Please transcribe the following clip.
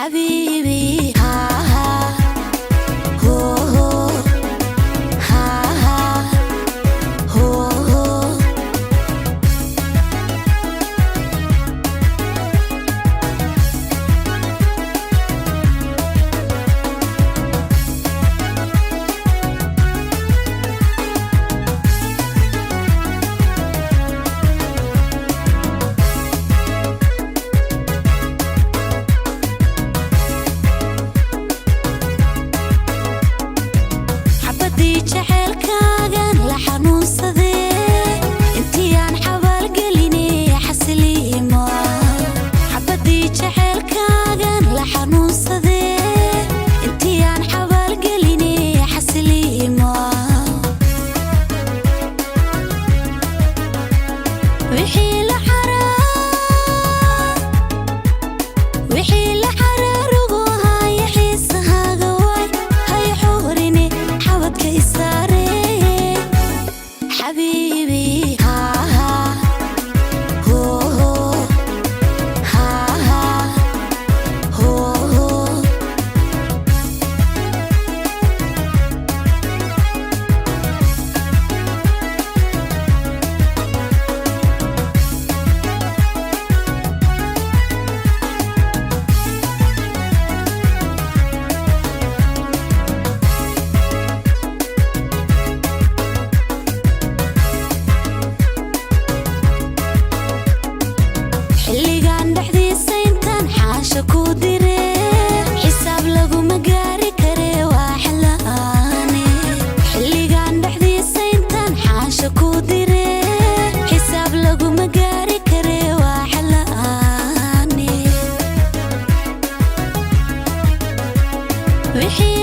Xabiibi, haa hoo hoo, haa hoo hoo. Xabadii jaceylkaagan la xanuunsadee, intii aan xabaalgeline xasiliimo. Xabadii jaceylkaagan la xanuunsadee, intii aan xabaalgeline xasiliimo. Wixii la xaraa, wixii la xaraarugu haya xiisahaaga waay hay xuurine xabadka isaare. Xabiibi, haa hoo hoo, haa hoo hoo. Xilligan dhexdiisa intaan xaasha ku dire, xisaab laguma gaari kare, waa xalaane. Xilligan dhexdiisa intaan xaasha ku dire, xisaab laguma gaari kare, waa xalaane. Wixii